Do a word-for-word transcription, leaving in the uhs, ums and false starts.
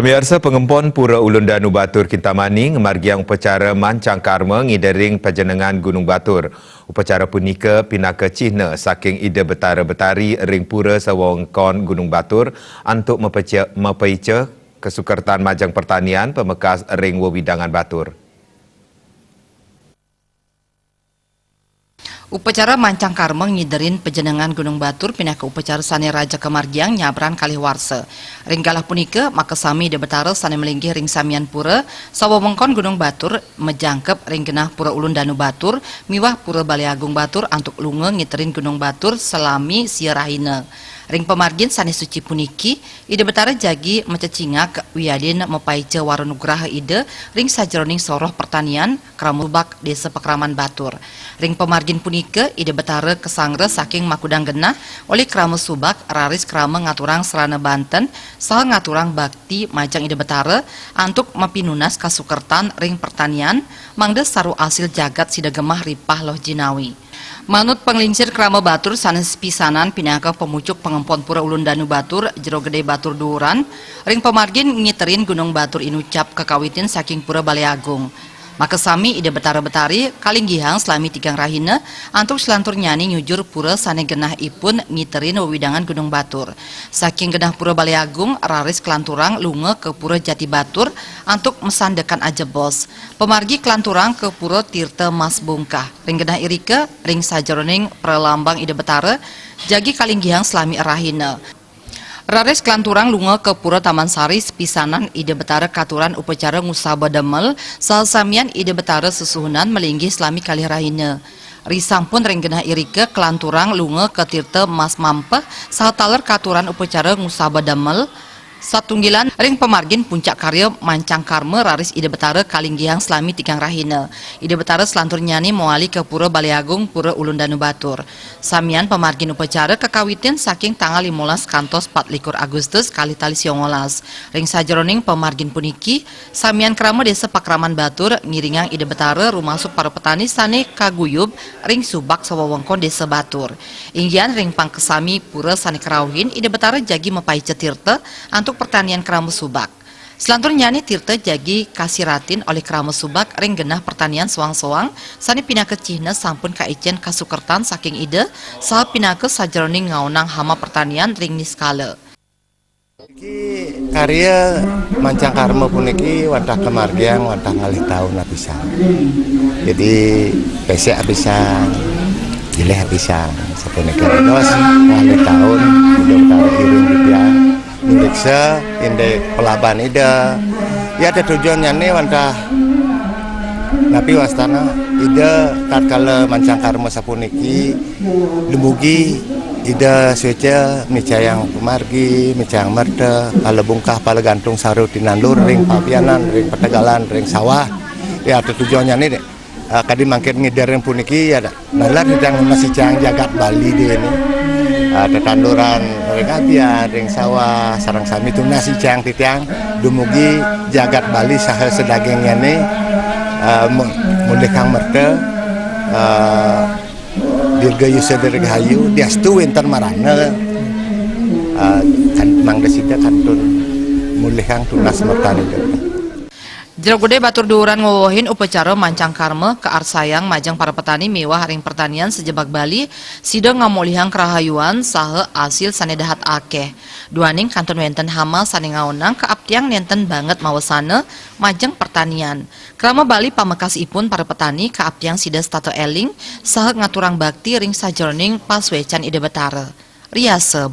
Pamiarsa, pangempon Pura Ulun Danu Batur Kintamani ngamargiang upacara mancang karma ngidering pajenengan Gunung Batur. Upacara punika pinaka cihna saking Ida Betara Betari ring pura sawewengkon Gunung Batur antuk mapeca-, mapaica kasukertan majeng pertanian pamekas ring wewidangan Batur. Upacara mancang karma ngiderin pajenengan Gunung Batur pinaka upacara sane raja kamargiang nyabran kalih warsa. Ring galah punika, makasami Ida Betara sane malinggih ring samian pura sawewengkon Gunung Batur majangkep ring genah Pura Ulun Danu Batur miwah Pura Balai Agung Batur antuk lunga ngiterin Gunung Batur salami sia rahina. Ring pamargin sane suci puniki, Ida Betara jagi macecingak wiadin mapaica wara nugraha Ida ring sajeroning soroh pertanian krama Subak, Desa Pakraman Batur. Ring pamargin punika, Ida Betara kasangra saking makudang genah olih krama Subak, raris krama ngaturang sarana banten saha ngaturang bakti majeng Ida Betara antuk mapinunas kasukertan ring pertanian, mangda saru asil jagat sida gemah ripah loh jinawi. Manut panglingsir krama Batur sane sepisanan pinaka pamucuk pangempon Pura Ulun Danu Batur, Jero Gede Batur Duuran, ring pamargin ngiterin Gunung Batur inucap kakawitin saking Pura Balai Agung. Makasami Ida Betara Betari kalinggihang salami tigang rahina, antuk salanturnyane nyujur pura sane genah ipun ngiterin wewidangan Gunung Batur. Saking genah Pura Balai Agung, raris kalanturang lunga ka Pura Jati Batur antuk masandekan ajebos. Pamargi kalanturang ka Pura Tirta Mas Bungkah. Ring genah irika, ring sajeroning pralambang Ida Betara, jagi kalinggihang salami rahina. Raris kalanturang lunga ka Pura Taman Sari, sepisanan Ida Betara katuran upacara ngusaba damel, saha samian Ida Betara sesuhunan malinggih salami kalih rahina. Risampun ring genah irika kalanturang lunga ka Tirta Mas Mampeh, saha taler katuran upacara ngusaba damel, satunggilan ring pamargin puncak karya mancang karma raris Ida Betara kalinggihang salami tigang rahina. Ida Betara salanturnyane mawali ka Pura Balai Agung, Pura Ulun Danu Batur. Samian pamargin upacara kakawitin saking tanggal limolas kantos patlikur Agustus kalih tali sia welas. Ring sajeroning pamargin puniki, samian krama Desa Pakraman Batur ngiringang Ida Betara rumasuk para petani sane kaguyub ring Subak sawewengkon Desa Batur. Inggihan ring pangkasami pura sane karauhin, Ida Betara jagi mapaica tirta antuk pertanian krama Subak. Salanturnyane tirta jagi kasiratin olih krama Subak ring genah pertanian soang-soang sane pinaka cihna sampun kaicen kasukertan saking Ida saha pinaka sajeroning ngaonang hama pertanian ring niskala. Niki karya mancang karma puniki wantah kamargiang wantah ngalih taun apisan. Jadi pesek apisan, jilih apisan. Sapunika dados ngalih taun Ida Betara iring titiang, miliksa indik palaban Ida. Ya, tetujonnyane wantah napi wastana Ida tatkala mancang karma sapuniki, dumugi Ida sueca micayang pamargi, micayang merta, pala bungkah, pala gantung saru tinandur ring pabianan, ring pategalan, ring sawah. Ya, tetujonnyane dek, eh, kadi mangkin ngiderin puniki, ya, dak. Nalar titiang nunas icang jagat Bali dini. Eh, tetanduran ring abian, ring sawah, sareng sami tunas icang titiang dumugi jagat Bali saha sadagingnyane, eh, mu-, mulihang merta, eh, dirgayusa dirgahayu, diastu wenten marana, eh, kan-, mangda sida kantun mulihang tunas mertanipun. Jero Gede Batur Duuran ngwewehin upacara mancang karma kaarsayang majeng para petani miwah ring pertanian sajebag Bali, sida ngamolihang karahayuan saha asil sane dahat akeh. Duaning kantun wenten hama sane ngaonang kaaptiang nenten banget mawasana majeng pertanian. Krama Bali pamekasipun para petani kaaptiang sida setata eling saha ngaturang bakti ring sajeroning pasuecan Ida Betara. Riasa